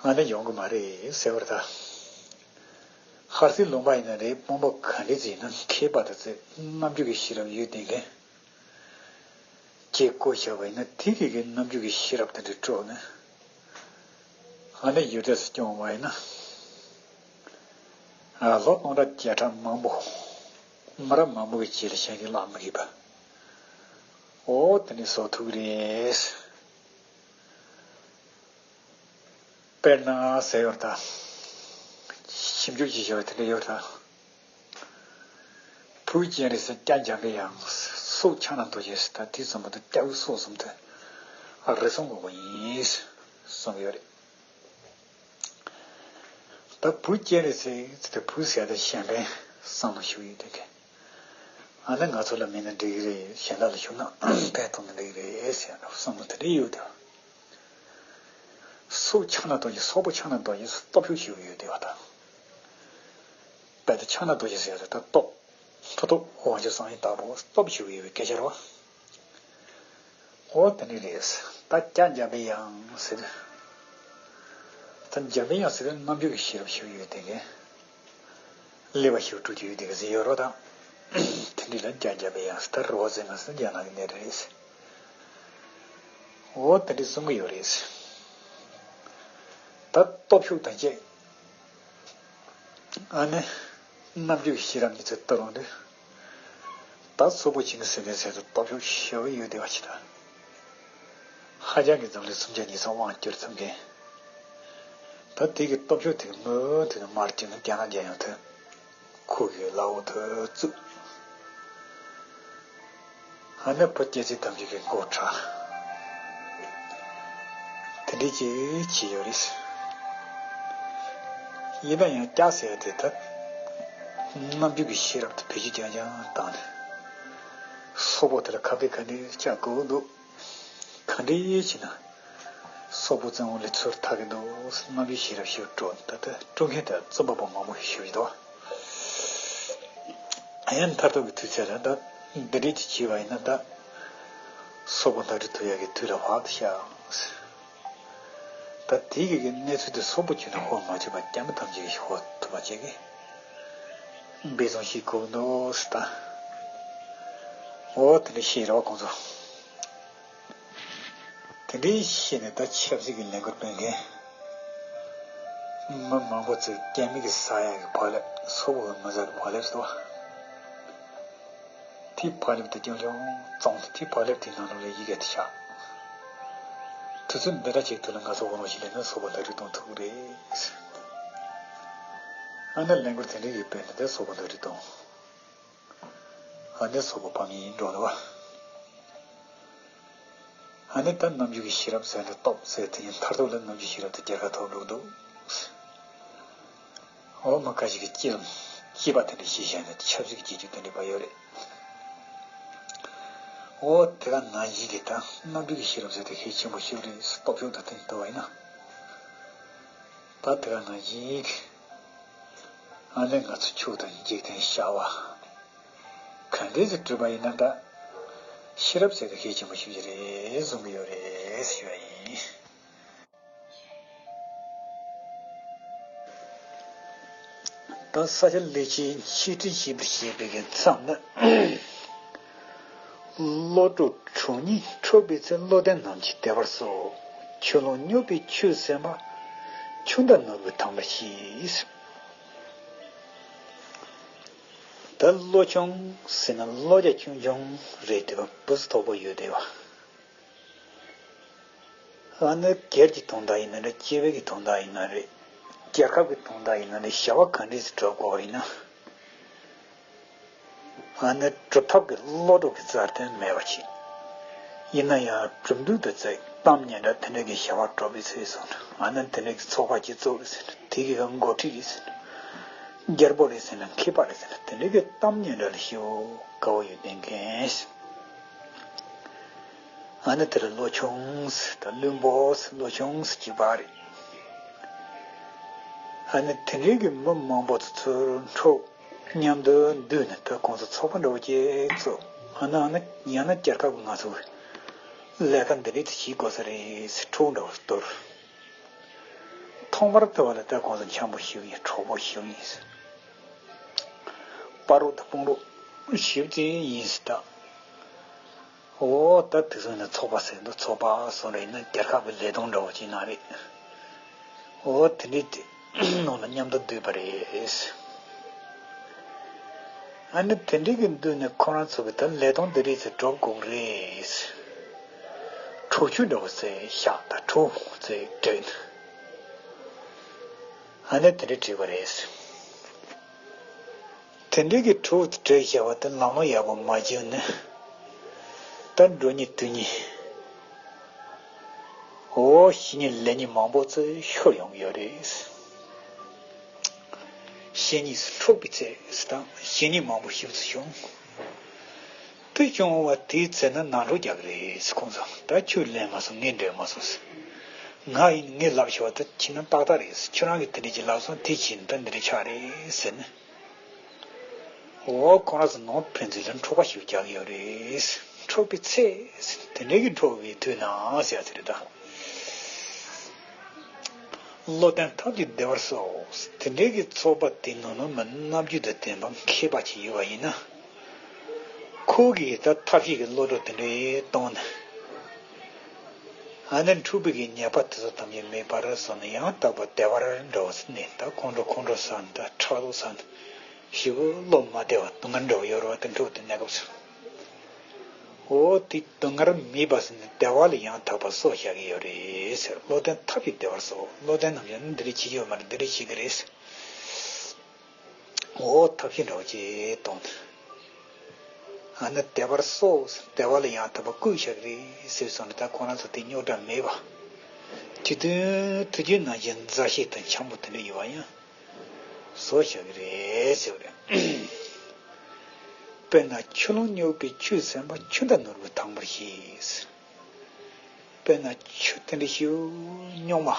ཨ་ནི་ཡོང་གི་མ་རེད་ཟེར་བར་ད། ཧར་སིའི་ལུང་པ་ཡིན་ན་རེད། དཔོན་པོ་ག་འདྲས་ཅིག་ཡིན་ན་མཁས་པ་དང་ཚེ་རྣམ་འགྱུར་གྱི་ཤེས་རབ་ཡོད་བསྡད་མཁན། ཅེས་བཀོད་བཞག་པ་ཡིན་ན་དེ་གི་གི་རྣམ་འགྱུར་གྱི་ཤེས་རབ་དེ་འདྲ་སྤྲོད་ནས། ཨ་ནི་ཡུལ་དུས་སུ་སྐྱོང་བ་ཡིན་ན། ལོ་སྟོང་ཕྲག་བརྒྱ་ཕྲག་མང་པོ། མི་རབས་མང་པོ་གི་རྗེས་ལ་གཞན་གྱིས་བརླག་མི་དགོས་པ། འོ་དེ་ནི་བཟོ་ཐུབ་ཀྱི་རེད། དཔེར་ན་ཟེར་ཡོད་ད། ཞིབ་འཇུག་བྱེད་བྱ་བ་དེ་འདྲ་ཡོད་ད། བུ་སྐྱེས་རེད་ཟེར་སྐྱ་འཇམ་པའི་དབྱངས། སྲོག་ཆགས་ན་རྡོ་རྗེ་ཟེར། ད་དེ་ཙམ་པོ་དང་སྐྱ་བོའི་སྲོག་ཙམ་དུ་རེ་ཟུང་དགོས་པ་ཡིན་གསུངས་ཡོད་རེད། ད་བུ་སྐྱེས་རེད་ཟེར་ཚེ་ད་བུ་ཟེར་ད་གཞན་ཕན་བསམ་བློ་ཞུགས་ཡོད་དེ་གས། ཨ་ནི་ང་ཚོ་ལ་མེད་ན་འགྲིག་གི་རེད། གཞན་དག་ལ་ཞུགས་ན་ཕན་ཐོགས་ན་འགྲིག་གི་རེད་ཟེར་ཡང་བསམ་བློ་དེ་འདྲ་ཡོད་དེ། སྲོག་ཆགས་ན་རྡོ་རྗེ། སྲོག་པོ་ཆགས་ན་རྡོ་རྗེ་སྟོབས་ཤུགས་ཞུགས་ཡོད་དེ་བ་ད། དཔེ་ད་ཆགས་ན་རྡོ་རྗེ་ཟེར་ཡ་ད་སྟོབས། མཐུ་སྟོབས་དབང་ཕྱུག་སངས་རྒྱས་ལྟ་བུ་སྟོབས་ཞུགས་ཡོད་པའི་སྐད་ཆ་རེད་བ། འོ་དེ་འདྲ་རེད། ད་སྐྱ་འཇམ་པའི་དབྱངས་ཟེར། ད་འཇམ་པའི་དབྱངས་ཟེར་དུས་རྣམ་འགྱུར་གྱི་ཤེས་རབ་ཞིག་ཡོད་དེ་གས། ཀླད་པ་ཞིག་དཀྲུག་རྒྱུ་ཡོད་དེ་གས་ཟེར་ཡོད་རོགས་དང་། དེ་འདྲ་ལ་སྐྱ་འཇམ་པའི་དབྱངས་ཟེར། ད་རི་བོ་རྩེ་ལྔ་ཟེར་རྒྱ་ནག་གི་གནས་རེད། འོ་དེ་འདྲ་གསུང་གི་ཡོད་རེད། ད་སྟོབས་ཤུགས་དང་བཅས། ཨ་ནི། རྣམ་འགྱུར་གྱི་ཤེས་རབ་ཉི་ཚེ་ལྟ་རུང་དུས། ད་སོག་པོ་ཆིང་གི་སྲིད་དེ་ཟེར་དུས་སྟོབས་ཤུགས་ཞེ་པོ་ཡོད་བསྡད་པ་ཞིག་དང་། ཧ་ཅང་གི་འཛམ་གླིང་སུམ་བརྒྱ་ཉི་ཤུ་དབང་བསྒྱུར་ཐུབ་མཁན། ད་དེ་གི་སྟོབས་ཤུགས་དེ་གི་མུ་མཐུད་ནས་མར་བསྐྱོད་ནས་རྒྱ་ནག་རྒྱལ་ཡོངས་དུ། ཁོ་གི་ལའོ་ཐུ་བཙུགས། ཨ་ནི་བུ་སྐྱེས་ཚེ་ཐམས་ཅད་ཀྱི་མགོ་བྲག་དེ་འདྲའི་ཅིག་བྱས་ཡོད་རེད། ཡིན་ན་ཡང་སྐྱ་ཟེར་ཡ་དེ་ད་རྣམ་འགྱུར་གྱི་ཤེས་རབ་དེ་བེད་སྤྱོད་རྐྱང་རྐྱང་བཏང་ནས། སོག་པོ་དེ་ལ་ཁ་བདེ་ཁ་འདྲེ་སྐྱ་དགོས་འདུག་ག་འདྲ་བྱས་ན། སོག་པོ་བཙན་པོ་ལས་ཚུར་ཐར་གི་འདུག་རྣམ་དཔྱོད་ཤེས་རབ་ཞིག་སྤྲོ། ད་ལྟ་སྤྲོ་མཁན་དང་རྩོམ་པ་པོ་མང་པོ་ཞིག་ཡོད་དོ། ཡང་མཐར་ཐུག་གི་དུས་ཚོད་ལ་ད་འདི་འདྲའི་ཅིག་བྱས་པ་ཡིན་ན། ད་སོག་པོ་མཐར་སྐྲོད་ཐུབ་ཡག་གི་དུས་ལ་བབ་ཤག་ད་དེ་གི་གི་གནས་ཚུལ་དེ་སོག་པོ་ཁྱོན་ནས་ཧོ་མ་བྱས་པ་རྒྱ་མི་ཐམས་ཅད་ཀྱིས་ཧོ་ཐུབ་པ་བྱེད་གི། འབད་བརྩོན་ཞིག་དགོས་འདུག་ཟེར། ད་འོ་དེ་འདྲ་ཤེས་རོགས་ཁོང་ཚོ། དེ་འདྲའི་ཤེས་ནས་ད་ཆབ་སྲིད་ཀྱི་ལས་འགུལ་སྤེལ་མཁན་མི་མང་པོ་ཚོས་རྒྱ་མི་གི་ཟ་ཡག་གི་བག་ལེབ། སོག་པོ་གི་མི་ཟ་གི་བག་ལེབ་ཟེར་བ། དེའི་བག་ལེབ་དེ་རྐྱང་རྐྱང་བཙོངས་ཏེ། དེའི་བག་ལེབ་དེའི་ནང་ལོགས་ལ་ཡི་གེ་དེ་བཞག་དུས་ཚོད་འདི་འདྲ་ཅིག་ཐོག་ལ་ང་ཚོ་དབང་ལུང་ཞིག་ལེན་ན་སོག་པོ་མཐར་སྐྲོད་གཏོང་ཐུབ་ཀྱི་རེད། ཨ་ནི་ལས་འགུལ་དེ་འདྲ་ཡི་སྤེལ་ནས་དེ་སོག་པོ་མཐར་སྐྲོད་གཏོང་། ཨ་ནི་སོག་པོ་ཕམ་ཡིན་འགྲོ་ལ་བ། ཨ་ནི་ད་རྣམ་འགྱུར་གྱི་ཤེས་རབ་ཟེར་ནས་སྟོབས་ཟེར་དེ་ཡིན། མཐར་ཐུག་ལ་རྣམ་འགྱུར་ཤེས་རབ་དེ་རྒྱལ་ཁ་ཐོབ་འགྲོ་འདུག་འོ་མ་ཁ་ཞིག་གིས་སྐྱེས་སྐྱེས་པ་དེ་འདྲ་ཤེས་བྱས་ནས་ཆབ་སྲིད་ཀྱི་བྱེད་སྤྱོད་དེ་འདྲ་པ་ཡོད་རེད། འོ་དེ་ག་ནང་བཞིན་གྱི་ད་རྣམ་འགྱུར་གྱི་ཤེས་རབ་ཟེར་དེ་གལ་ཆེན་པོ་ཞིག་རེད། སྟོབས་ཤུགས་དང་བསྟུན་ཐུབ་པ་ཡིན་ན། ད་དེ་ག་ནང་བཞིན་གྱི་ཨ་ནི་ང་ཚོ་ཆོས་དང་འཇིག་རྟེན་བྱ་བ་ག་འདྲས་སུ་གྲུབ་པ་ཡིན་ན། ད་ཤེས་རབ་ཟེར་དེ་གལ་ཆེན་པོ་ཞིག་རེད་བཟུང་གི་ཡོད་རེད་ཞུ་བ་ཡིན། ད་ས་སྐྱ་ལེགས་བཤད་འཆད་ཁྲིད་ཞེས་པར་བཤད་པའི་གི་མཚམས་ནི། བློ་གྲོས་གྲོགས་གཉིས་འཕྲོག་པའི་ཚེ། བློ་ལྡན་རྣམས་ཀྱིས་བདེ་བར་གསོ། ཆུ་ཀླུང་སྙོགས་པའི་ཆུས་ཟིན་པ། ཆུ་ཟླ་ནོར་བུས་དྭངས་པར་ཤེས། ད་བློ་ཆུང་ཟེར་ན་བློ་རྒྱ་ཆུང་ཆུང་རེད་དེ། བ་བུ་ཚོ་དོག་པོ་ཡོད་དེ་བ། ཨ་ནི་སྒེར་གྱི་དོན་དག་ཡིན་ན་རེད། སྐྱེ་བོའི་གི་དོན་དག་ཡིན་ན་རེད། རྒྱལ་ཁབ་ཀྱི་དོན་དག་ཡིན་ན་རེད། བྱ་བ་ག་འདྲས་སུ་སྒྲུབ་དགོས་པ་ཡིན་ན། ཨ་ནི་སྒྲུབ་ཐབས་ཀྱི་བློ་གྲོས་ཀྱི་རྩལ་དེ་མེད་པ་བྱེད། ཡིན་ན་ཡང་གྲུབ་འབྲས་དང་བཅས་གཏམ་སྙན་གྲགས་དེ་འདྲ་གི་བྱ་བ་སྒྲུབ་པའི་ཚེ་སོང་ན། ཨ་ནི་དེ་འདྲ་གི་ཚོགས་པ་གཅིག་བཙུགས་རེད་ཟེར་ན། དེ་གི་འགོ་ཁྲིད་རེད་ཟེར་ན། རྒྱལ་པོ་རེད་ཟེར་ན། མཁས་པ་རེད་ཟེར་ན། དེ་འདྲ་གི་གཏམ་སྙན་གྲགས་ལ་ཞེ་པོ་དགའ་བོ་ཡོད་བསྡད་མཁན། ཨ་ནི་དེར་བློ་ཆུང་ཟེར་དང་བླུན་པོ་ཟེར། བློ་ཆུང་ཟེར་གཅིག་པ་རེད། ཨ་ནི་དེ་འདྲའི་གི་མི་མང་པོ་ཚོ་ཚུར་འཕྲོག་མཉམ་དུ་འདུས་ནས། ད་ཁོང་ཚོ་ཚོགས་པ་འདྲ་བོ་ཅིག་བཙུགས། ཨ་ནི་ཨ་ནི་ཡང་ན་རྒྱལ་ཁབ་ཀྱི་ང་ཚོ་ལས་ཀ་འདི་འདྲའི་ཚོ་བྱེད་དགོས་ས་རེད་ཟེར་འཕྲོག་འདྲ་བོ་གཏོར། ཐོག་མར་ལྟ་བ་ལ་ད་ཁོང་ཚོ་འཆམ་པོ་ཞིག་ཡིན། གྲོགས་པོ་ཞིག་ཡིན། བར་དུ་དཔུང་རོགས་ཞིབ་ཅིག་ཡིན་ཟེར། ད་འོ་ད་དེ་ཚོ་ནི་ཚོགས་པ་ཟེར་འདུག་ཚོགས་པ་སོགས་རེད་ན་རྒྱལ་ཁབ་ཀྱི་ལས་དོན་འདྲ་བོ་ཅིག་ནང་རེད། འོ་དེ་འདྲའི་ནང་ལ་མཉམ་དུ་འདུས་པ་རེད། ཨ་ནི་དེ་འདྲའི་གི་འདུས་ནས་ཁོ་རང་ཚོ་གི་ད་ལས་དོན་འདི་འདྲའི་ཚོ་སྒྲུབ་དགོས་རེད། འཕྲོག་བཅོམ་འདྲ་བོ་ཟེར་བཞག་ད་འཕྲོག་ཟེར་བྲིས། ཨ་ནི་དེ་འདྲ་བྲིས་པ་རེད། དེ་འདྲའི་གི་འཕྲོག་བྲིས་བཞག་པ་དེ་ལམ་ལྷོང་ཡག་པོ་མ་བྱུང་ནས། ད་འགྲོ་ཉིན་དུས་ཉིན། འོ་ཤི་ཉིན་ལས་ཉིན་མང་པོ་ཚོ་ཤོར་ཡོང་གི་ཡོད་རེད། ཤི་ཉིན་འཕྲོག་པའི་ཚེ་དང་ཤི་ཉིན་མང་པོ་ཞིག་ཚོ་བྱུང་། དེ་བྱུང་བ་དེའི་ཚེ་ན་ནང་འཁྲུག་རྒྱག་གི་རེད། ཁོང་ཚོ་ད་ཁྱོད་ལེན་མ་སོང་། ངས་འདྲེན་མ་སོང་ཟེར། ང་ཡིན་ངས་ལབ་ཤོར་བ་དེ་ཁྱེད་རང་ཏག་ཏག་རེད་ཟེར། ཁྱོད་རང་གིས་དེ་འདྲ་ཅིག་ལབ་སོང་། དེ་བྱས་ན་ད་འདི་འདྲ་ཆགས་རེད་ཟེར་ནས། འོ་ཁོང་རང་ཚོ་ནང་ཕན་ཚུན་ལ་འཕྲོག་པ་ཞིག་རྒྱག་གི་ཡོད་རེད། འཕྲོག་པའི་ཚེ་ཟེར། དེ་འདྲའི་གི་འཕྲོག་པའི་དུས་ན་ཟེར་ཡ་དེ་རེད་ད། བློ་ལྡན་ཐབས་ཀྱིས་བདེ་བར་གསོ། དེ་འདྲའི་གི་ཚོགས་པ་དེ་ནང་ན་མི་རྣམ་འགྱུར་དང་ལྡན་པ་མཁས་པ་ཅིག་ཡོད་པ་ཡིན་ན། ཁོ་གིས་ད་ཐབས་ཤེས་ཀྱི་བློ་གྲོས་དེ་འདྲའི་བཏང་ནས། ཨ་ནི་འཁྲུག་པའི་གི་ཉེས་པ་དེ་ཚོ་ཐམས་ཅད་མེད་པར་བཟོ་ནས་ཡང་དག་པར་བདེ་བར་འགྲོ་ཟེར་ནས། ད་ཁོང་ཁྲོ་ཁོང་ཁྲོ་ཟ་ནས། ད་ཁྲག་རླུང་ཟ་ནས་ཞེ་པོ་བློ་མ་བདེ་བ་སྡུག་བསྔལ་འདྲ་བོ་ཡོད་རེད་བ། དེ་འཁྲུག་དེ་གནས་སྐབས་སུ། འོ་དེ་སྡུག་བསྔལ་མེད་པ་ཟེར་ནས་བདེ་བ་ལ་ཡང་དག་པར་གསོ་བྱ་གི་ཡོད་རེད་ཟེར། བློ་ལྡན་ཐབས་ཀྱིས་བདེ་བར་གསོ། བློ་ལྡན་རྣམས་ཀྱིས་འདི་འདྲ་བྱེད་ཀྱི་ཡོད་མ་རེད། འདི་འདྲ་བྱེད་ཀྱི་རེད་ཟེར། འོ་ཐབས་ཤེས་འདྲ་བོ་ཅིག་གཏོང་། ཨ་ནི་བདེ་བར་གསོ་ཟེར། བདེ་བ་ལ་ཡང་དག་པར་བཀོད་བྱ་གི་རེད་ཟེར་སོང་ནས། ད་ཁོ་རང་ཚོ་དེ་རྙོག་དྲ་མེད་པ། དུས་རྒྱུན་དུས་རྒྱུན་ནང་བཞིན་མཛའ་བཤེས་དང་འཆམ་པོ་དེ་འདྲ་ཡོད་པ་ཡང་བཟོ་བྱ་གི་རེད་ཟེར་བ་རེད། དཔེར་ན་ཆུ་ཀླུང་སྙོགས་པའི་ཆུས་ཟིན་པ། ཆུ་ཟླ་ནོར་བུས་དྭངས་པར་ཤེས། དཔེར་ན་ཆུ་དེ་འདྲ་ཞིག་རྙོག་མ།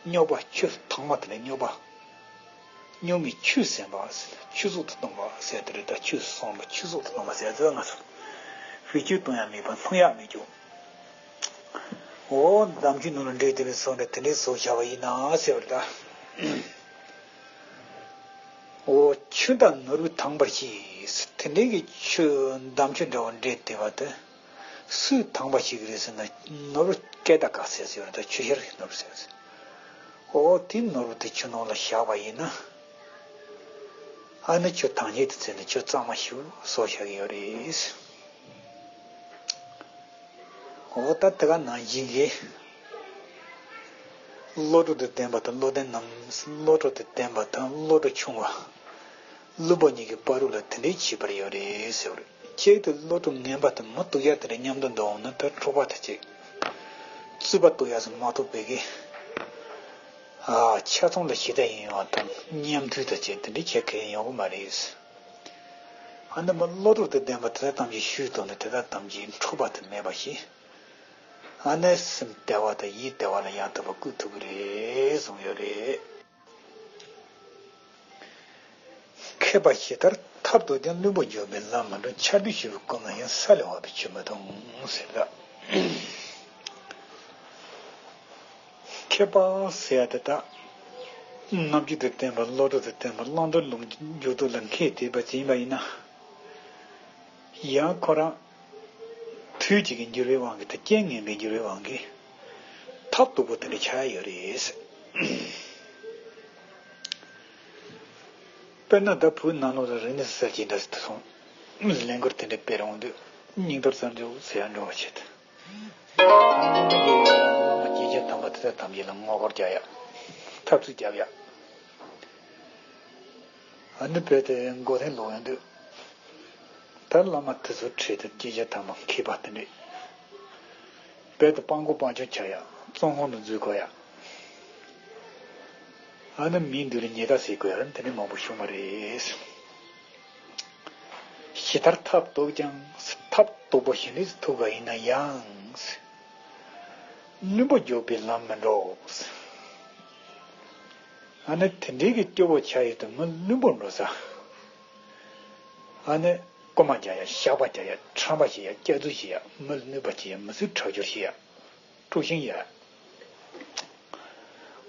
རྙོག་པ་ཆུ་དྭངས་མ་དེ་ལས་རྙོག་པ། རྙོག་མའི་ཆུ་ཟིན་པ་ཟེར་ན་ཆུ་གཟུགས་དུ་སྟོན་པ་ཟེར་དེ་རེད། ད་ཆུ་སོང་པ་ཆུ་གཟུགས་དུ་སྟོན་པ་ཟེར་ཚོད་ང་ཚོ་བེད་སྤྱོད་གཏོང་ཡག་མེད་པ་མཐོང་ཡག་མེད་ཀྱང་། འོ་འདམ་ཆུ་ནང་ལ་འདྲེས་དེ་ལས་སོང་ནས་དེ་འདྲའི་བཟོ་བྱ་བ་ཡིན་ན་ཟེར་བ་རེད་ད། འོ་ཆུ་དང་ནོར་བུ་དྭངས་པར་ཤེས། དེ་འདྲའི་གི་ཆུ་འདམ་ཆུ་འདྲ་བ་འདྲེས་དེ་བ་དེ། སུས་དྭངས་པ་ཞིག་རེད་ཟེར་ན་ནོར་བུ་སྐད་དང་ག་ཟེར་ཟེར་བ་དང་ཆུ་ཤེལ་གྱི་ནོར་བུ་ཟེར་ཟེར། འོ་དེ་ནོར་བུ་དེ་ཆུ་ནང་ལ་བཞག་པ་ཡིན་ན། ཨ་ནི་ཆུ་དྭངས་སྙིགས་དེ་ཚོ་ནི་ཆུ་གཙང་མ་ཞིག་བཟོ་བཞག་གི་ཡོད་རེད། འོ་ད་དེ་ག་ནང་བཞིན་གྱི། བློ་གྲོས་དང་ལྡན་པ་དང་བློ་ལྡན་ནམ། བློ་གྲོས་དང་ལྡན་པ་དང་བློ་གྲོས་ཆུང་བ། བླུན་པོ་གཉིས་ཀྱི་བར་དུ་ལ་དེ་འདྲའི་ཁྱད་པར་ཡོད་རེད་ཟེར་བ་རེད། གཅིག་ཏུ་བློ་གྲོས་ངན་པ་དང་མི་སྡུག་ཡག་དེ་འདྲ་མཉམ་དུ་འདུག་འོང་ན་ད་འཁྲུག་པ་དེ་ཅིག་རྩུབ་པ་གཏོང་ཡག་སུ་མ་གཏོགས་པའི་གི། ཨ་ཆ་ཚང་ལ་ཞི་བདེ་ཡིན་ཡོང་བ་དང་མཉམ་མཐུན་དང་བཅས་དེ་འདྲའི་ཁྱད་ཁས་ཡོང་གི་མ་རེད། ཨ་ནི་མི་བློ་གྲོས་དང་ལྡན་པ་དེ་དག་ཐམས་ཅད་ཤུལ་དུ་ནི་དེ་དག་ཐམས་ཅད་འཁྲུག་པ་དེ་མེད་པ་ཞིག་ཨ་ནི་སེམས་བདེ་བ་དང་ཡིད་བདེ་བ་ལ་ཡང་དག་པར་བཀོད་ཐུབ་ཀྱི་རེད་གསུངས་ཡོད་རེད། མཁས་པ་ཇི་ལྟར་ཐབས་རྡུགས་ཀྱང་བླུན་པོ་འཇོམས་པའི་ལམ་མི་འགྲོ། ཆར་དུས་ཞིབ་བཀོལ་ན་ཡང་ས་ལས་འོག་ཏུ་ཆུ་མི་གཏོང་ཟེར་ལ། མཁས་པ་ཟེར་ཡ་དེ་དག་རྣམ་དཔྱོད་དང་ལྡན་པ་བློ་གྲོས་དང་ལྡན་པ་བླང་དོར་ལོངས་སྤྱོད་འགྱུར་ལྡོག་ལ་མཁས་དེ་པ་ཅིག་ཡིན་པ་ཡིན་ན། ཡང་ཁོ་རང་དུས་གཅིག་གི་འགྱུར་བའི་དབང་གིས་དང་རྐྱེན་ངན་པའི་འགྱུར་བའི་དབང་གིས་ཐབས་སྡུག་པོ་དེ་འདྲ་ཆགས་ཡོད་རེད། དཔེར་ན་ད་བོད་ནང་ལོགས་ལ་རིག་གནས་གསར་བརྗེ་འདྲ་ཟེར་དུ་སོང་ལས་འགུལ་དེ་འདྲ་སྤེལ་འོང་དུས་སྙིགས་དོར་རྩ་འཇོག་ཟེར་ཡ་འགྲོ་བ་བྱེད། སྐྱེས་ཆེན་དམ་པ་དེ་དག་ཐམས་ཅད་ལ་ངོ་རྒོལ་རྒྱག་ཡ། འཐབ་རྩོད་རྒྱབ་ཡ། ཨ་ནི་བོད་དེ་མགོ་ཐེངས་ལོག་ཡོང་དུས། ད་བླ་མ་དེ་ཚོ་ཁྲིད་དེ་སྐྱེས་ཆེན་དམ་པ་མཁས་པ་དེ་འདྲས། བོད་དུ་སྤྲང་པོ་སྤྲང་ཆུང་ཆགས་ཡ། བཙོན་ཁང་དུ་འཛུལ་དགོས་ཡ། ཨ་ནི་མིའི་མདུན་ལ་ཉེས་དག་བྱེད་དགོས་ཡ་དེ་འདྲས་མང་པོ་བྱུང་བ་རེད། ཇི་ལྟར་ཐབས་རྡུགས་ཀྱང་། ཐབས་རྡུགས་པ་ཞི་གནས་སུ་ཐུག་པ་ཡིན་ན་ཡང་། བླུན་པོ་འཇོམས་པའི་ལམ་མི་འགྲོ། ཨ་ནི་དེ་འདྲའི་གི་སྐྱོ་བོ་ཆགས་ཡོད་དུས་མི་བླུན་པོ་འགྲོ་ས། ཨ་ནི་རྐུ་མ་རྒྱག་ཡ། ཞག་པ་རྒྱག་ཡ། ཁྲམ་པ་བྱེད་ཡ། སྐྱག་རྫུན་བྱེད་ཡ། མི་ལ་གནོད་པ་བྱེད་ཡ། མི་ཚེ་ཁྲག་སྦྱོར་བྱེད་ཡ། དཀྲུག་ཤིང་ཡ།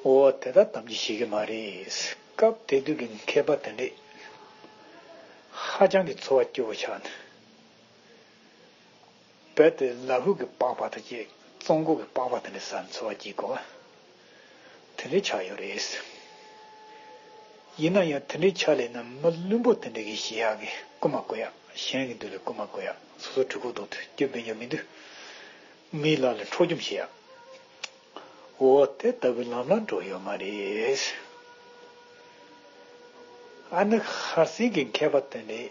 འོ་དེ་དག་ཐམས་ཅད་ཤེས་ཀྱི་མ་རེད། སྐབས་དེ་དུས་ཀྱི་མཁས་པ་དེ་འདྲས་ཧ་ཅང་གི་འཚོ་བ་སྐྱོ་བོ་ཆགས་ནས། རྦད་དེ་ལ་ཕུག་གི་པགས་པ་དང་བཅས་བཙོན་མགོ་གི་པགས་པ་དེ་འདྲས་ཟ་ནས་འཚོ་བ་སྐྱེལ་དགོས་པ། དེ་འདྲའི་ཆགས་ཡོད་རེད། ཡིན་ན་ཡང་དེ་འདྲའི་ཆ་ལས་ན་མི་བླུན་པོ་དེ་འདྲ་གི་ཞེ་ཡག་གི་རྐུ་མ་རྐུ་ཡག་གཞན་གྱི་མདུན་ལ་རྐུ་མ་རྐུ་ཡག་སོ་སོ་གྲི་གུ་བཟློག་དུས་སྐྱོན་སྤེལ་ཉོ་མི་འདུག་མིའི་ལག་ལ་འཕྲོག་བཅོམ་བྱེད་ཡག་འོ་དེ་ལྟ་བུའི་ལམ་ལ་འགྲོ་ཡོད་མ་རེད། ཨ་ནི་ཧར་སིང་གི་མཁས་པ་དེ་འདྲས་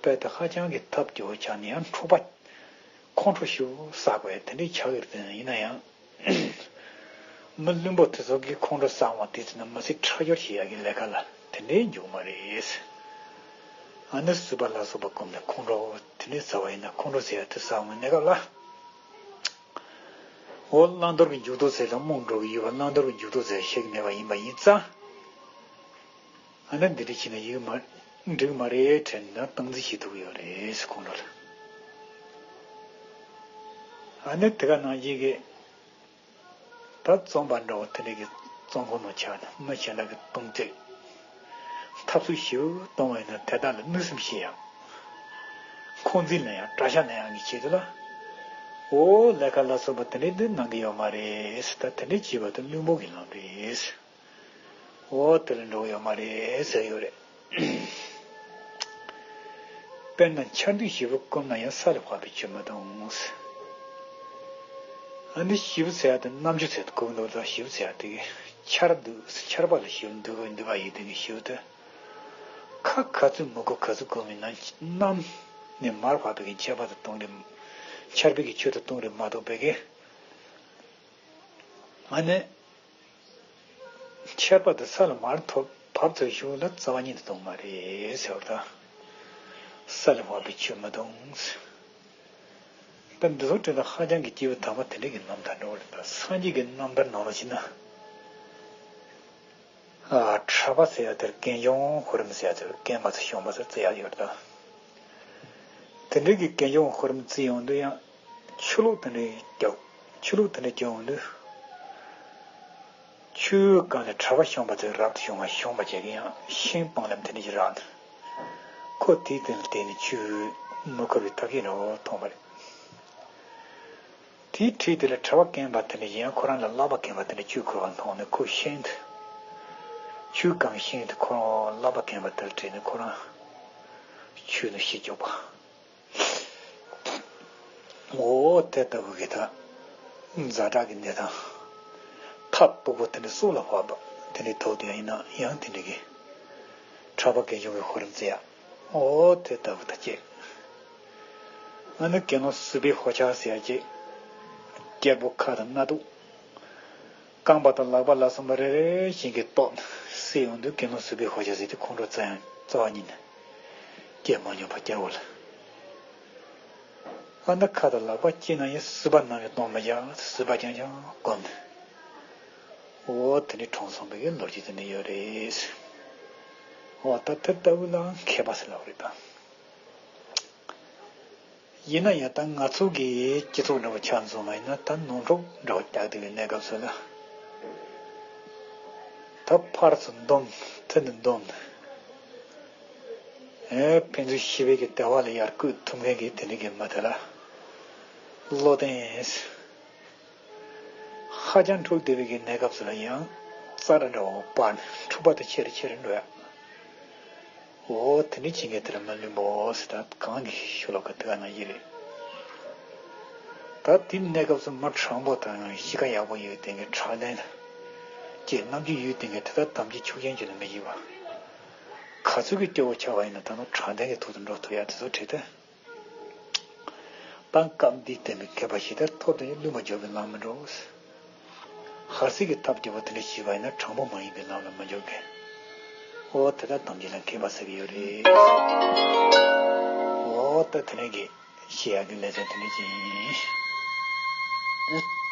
དཔེ་དེ་ཧ་ཅང་གི་ཐབས་སྐྱོ་བོ་ཆགས་ནས་ཡང་འཁྲུག་པ། ཁོང་ཁྲོ་ཞིག་བསགས་པ་དེ་འདྲའི་ཆགས་ཡོད་དེ་ཡིན་ན་ཡང་། མི་བླུན་པོ་དེ་ཚོ་གིས་ཁོང་ཁྲོ་བསགས་པ་དེ་ཚོ་ནི་མི་ཚེ་ཁྲག་སྦྱོར་བྱེད་ཡག་གི་ལས་ཀ་ལ་དེ་འདྲའི་འཇུག་མ་རེད། ཨ་ནི་སྲིད་པ་ལ་སོགས་པ་བསྒོམས་ནས་ཁོང་ཁྲོ་དེ་འདྲའི་ཟ་བ་ཡིན་ན་ཁོང་ཁྲོ་ཟེར་ཡག་དེ་ཟ་འོང་གནས་སྐབས་ལ། འོ་བླང་དོར་གྱི་འཇུག་ལྡོག་ཟེར་དང་རྨོངས་འགྲོ་གི་ཡུལ་བ་བླང་དོར་གྱི་འཇུག་ལྡོག་ཟེར་ཤེས་ཀྱི་མེད་པ་ཡིན་པ་ཡིན་ཙང་། ཨ་ནི་འདི་འདྲ་བྱས་ན་ཡིག་མ་འགྲིག་མ་རེད་དྲན་ན་སྟངས་འཛིན་བྱེད་ཐུབ་ཀྱི་ཡོད་རེད་ཁོང་ཁྲོ་ལ། ཨ་ནི་དེ་ག་ནང་བཞིན་གྱི་ད་བཙོན་པ་འདྲ་བོ་དེ་འདྲ་གི་བཙོན་ཁང་ནང་ཆགས་ནས་མི་གཞན་དག་གི་གདོང་གཏད། འཐབ་རྩོད་ཞེ་པོ་གཏོང་བ་ཡིན་ན་དེ་དག་ལ་གནོད་སེམས་སྐྱེ་ཡག་འཁོན་འཛིན་ལེན་ཡག་དགྲ་ཤ་ལེན་ཡག་གི་ཆེད་དུ་ལ། འོ་ལས་ཀ་ལ་སོགས་པ་དེ་འདྲ་འདི་གནང་གི་ཡོད་མ་རེད། ད་དེ་འདྲ་བྱས་པ་དེ་བླུན་པོ་གི་ལམ་རེད། འོ་དེ་ལ་འགྲོ་གི་ཡོད་མ་རེད་ཟེར་ཡོད་རེད། དཔེར་ན་ཆར་དུས་ཞིབ་པོ་བསྐུམ་ན་ཡང་ས་ལ་ཕབ་པའི་ཆུ་མི་གཏོང་། ཨ་ནི་ཞིབ་པོ་ཟེར་ཡག་དེ་གནམ་ཆུ་ཟེར་དུ་བསྐུམ་འདུག་ད་ཞིབ་པོ་ཟེར་ཡག་དེ་གི་ཆར་འདུག་ཆར་པ་ལ་ཞིབ་འདུག་འདུག་པ་ཡིན་དེ་གི་ཞིབ་དེ། ཁ་ག་ཚོད་མི་དགོས་ག་ཚོད་བསྐུམ་ཡིན་ན་གནམ་ནས་མར་ཕབ་པའི་གི་ཆར་པ་དང་བཏུང་རེད། ཆར་པའི་གི་ཆུ་དང་བཏུང་རེད་མ་གཏོགས་པའི་གི། ཨ་ནི། ཆར་པ་དེ་ས་ལ་མར་ཐོབ་བབས་ཚར་ཞོར་ལ་རྩ་བ་ཉིད་དུ་གཏོང་མ་རེད་ཟེར་བ་དང་། ས་ལ་བབས་པའི་ཆུ་མི་གཏོང་། འདི་ཚོ་དྲན་ན་ཧ་ཅང་གི་སྐྱེས་བུ་དམ་པ་དེ་འདྲ་གི་རྣམ་ཐར་འདྲ་བོ་རེད། ད་སངས་རྒྱས་ཀྱི་རྣམ་ཐར་ནང་ལ་ཕྱིན་ན། ཨ། གྲྭ་པ་ཟེར་ཡ་དེར་གངས་ལྗོངས་ཧོར་རམ་ཟེར་ཡ་དེར་རྐྱེན་པ་ཚོ་བྱུང་བ་ཚོ་བརྩི་ཡ་ཡོད་རེད། ད་དེ་འདྲ་གི་གངས་ལྗོངས་ཧོར་རམ་བརྩི་ཡོང་དུས་ཡང་ཆོས་ལུགས་དེ་འདྲ་རྒྱག་ཆོས་ལུགས་དེ་འདྲ་རྒྱག་ཡོང་དུས། ཆུའི་སྒང་ནས་གྲྭ་པ་བྱུང་བ་ཚོས་རབ་ཏུ་བྱུང་བ་བྱུང་བ་བྱས་ཀྱི་ཡང་ཤིང་སྤང་ལམ་དེ་འདྲ་ཞིག་རག་འདུག་ཁོ་དེའི་སྟེང་ལ་བསྡད་ནས་ཆུ་མི་ཁོ་བའི་ཐབས་ཤེས་འདྲ་བོ་མཐོང་བ་རེད། དེའི་འཁྲིས་དེ་ལ་གྲྭ་པ་རྐྱེན་པ་དེ་འདྲ་ཡིན་ཡང་ཁོ་རང་ལ་བསླབ་པ་རྐྱེན་པ་དེ་འདྲ་ཆུ་ཁོལ་བ་མཐོང་ནས་ཁོ་ཤིང་དུ། ཆུའི་སྒང་ཤིང་དུ་ཁོ་རང་བསླབ་པ་རྐྱེན་པ་དེ་ལ་དྲིས་ནས་ཁོ་རང་ཆུ་ནས་ཤི་འཇོག་པ། འོ་དེ་ལྟ་བུ་གི་ད་ཛ་དྲག་གི་གནས་སྟངས་ཐབས་སྡུག་པོ་དེ་འདྲ་སྲོག་ལ་བབས་པ་དེ་འདྲའི་ཐོག་ཏུ་ཡང་ཡིན་ན་ཡང་དེ་འདྲ་གི་གྲྭ་པ་གངས་ལྗོངས་ཀྱི་ཧོར་རམ་བརྩི་ཡ། འོ་དེ་ལྟ་བུ་ད་ཅེ། ཨ་ནི་དགེ་སློང་ཟུར་པའི་ཧོ་ཆ་ཟེར་ཡ་ཅེ། རྒྱལ་པོ་ཁ་དང་སྣ་དུག་རྐང་པ་དང་ལག་པ་ལ་སོགས་པ་རེ་རེ་བཞིན་གྱིས་གཏོར་བསད་ཡོང་དུས་དགེ་སློང་ཟུར་པའི་ཧོ་ཆ་ཟེར་དུས་ཁོང་ཁྲོ་རྩ་ཡང་རྩ་བ་ཉིད་ནས་སྐྱེ་མ་མྱོང་བ་སྐྱེ་བོ་ལ། ཨ་ནི་ཁ་དང་ལག་པ་སྐྱེས་ན་ཡང་ཟུར་པ་ནམ་ཡང་གཏོང་མི་བྱ། ཟུར་པ་རྐྱང་རྐྱང་བསྒོམ་ནས། འོ་དེ་ནི་གྲོངས་སོང་བའི་ལོ་རྒྱུས་དེ་འདྲ་ཡོད་རེད། འོ་ད་དེ་ལྟ་བུ་ལའང་མཁས་པ་ཟེར་ལབ་རེད་ད། ཡིན་ན་ཡང་ད་ང་ཚོ་གི་སྤྱི་ཚོགས་འདྲ་བོ་ཆ་མཚོན་པ་ཡིན་ན་ད་ནོར་འཁྲུལ་འདྲ་བོ་རྒྱག་བསྡད་པའི་གནས་སྐབས་སུ་ལ། ད་ཕར་ཚུར་འདོམས་ཚུར་ནས་འདོམས། ཨེ་ཕན་ཚུན་ཤེས་པའི་གི་བདེ་བ་ལ་ཡར་བཀོད་ཐུབ་མཁན་གྱི་དེ་འདྲ་གི་མི་དེ་ལ་བློ་ལྡན། ཧ་ཅང་འཁྲུག་བསྡད་པའི་གི་གནས་སྐབས་སུ་ལ་ཡང་རྩྭ་ར་འདྲ་བོ་སྤར་ནས་འཁྲུག་པ་དེ་ཆེ་རུ་ཆེ་རུ་འགྲོ་ཡ། འོ་དེ་འདྲ་བྱེད་མཁན་དེ་ལ་མ་བླུན་པོ་ཟེར། ད་གང་གི་ཤུ་ལོ་ཀ་དེ་ག་ན་ཡི་རེད། ད་དེ་གནས་སྐབས་སུ་མ་དྲང་པོ་དང་གཤིས་ཀ་ཡག་པོ་ཡོད་དེ་གི་དྲང་བདེན་ལ་ཀྱི་རྣམ་འགྱུར་ཡོད་དེ་གི་དེ་ལྟར་དམ་ཆོས་ཆོས་ཅན་གྱི་ནི་མི་ཡིན་པ། ག་ཚོད་ཀྱི་སྐྱོ་བོ་ཆགས་པ་ཡིན་ན་ད་ནོ་དྲང་བདེན་གྱི་ཐོག་ཏུ་འགྲོ་ཐུབ་ཡ་དེ་ཚོ་བྲིས་ཏེ། ད་སྐབས་འདིའི་སྟེང་གི་མཁས་པ་ཞིག་ལྟར་ཐོབ་དེ་བླུན་པ་འཇོག་པའི་ལམ་མི་འགྲོ། ཧར་སིག་གི་ཐབས་སྐྱོ་བོ་དེ་འདྲ་ཞིག་པ་ཡིན་ན་དྲང་པོ་མ་ཡིན་པའི་ལམ་ལ་མི་འཇོག་གི། འོ་དེ་ལྟར་དམ་ཆོས་ལ་མཁས་པ་ཟེར་གི་ཡོད་རེད། འོ་ད་དེ་འདྲ་གི་ཤེས་ཡག་གི་ལེ་ཚན་དེ་འདྲ་ཅིག་ཡིན།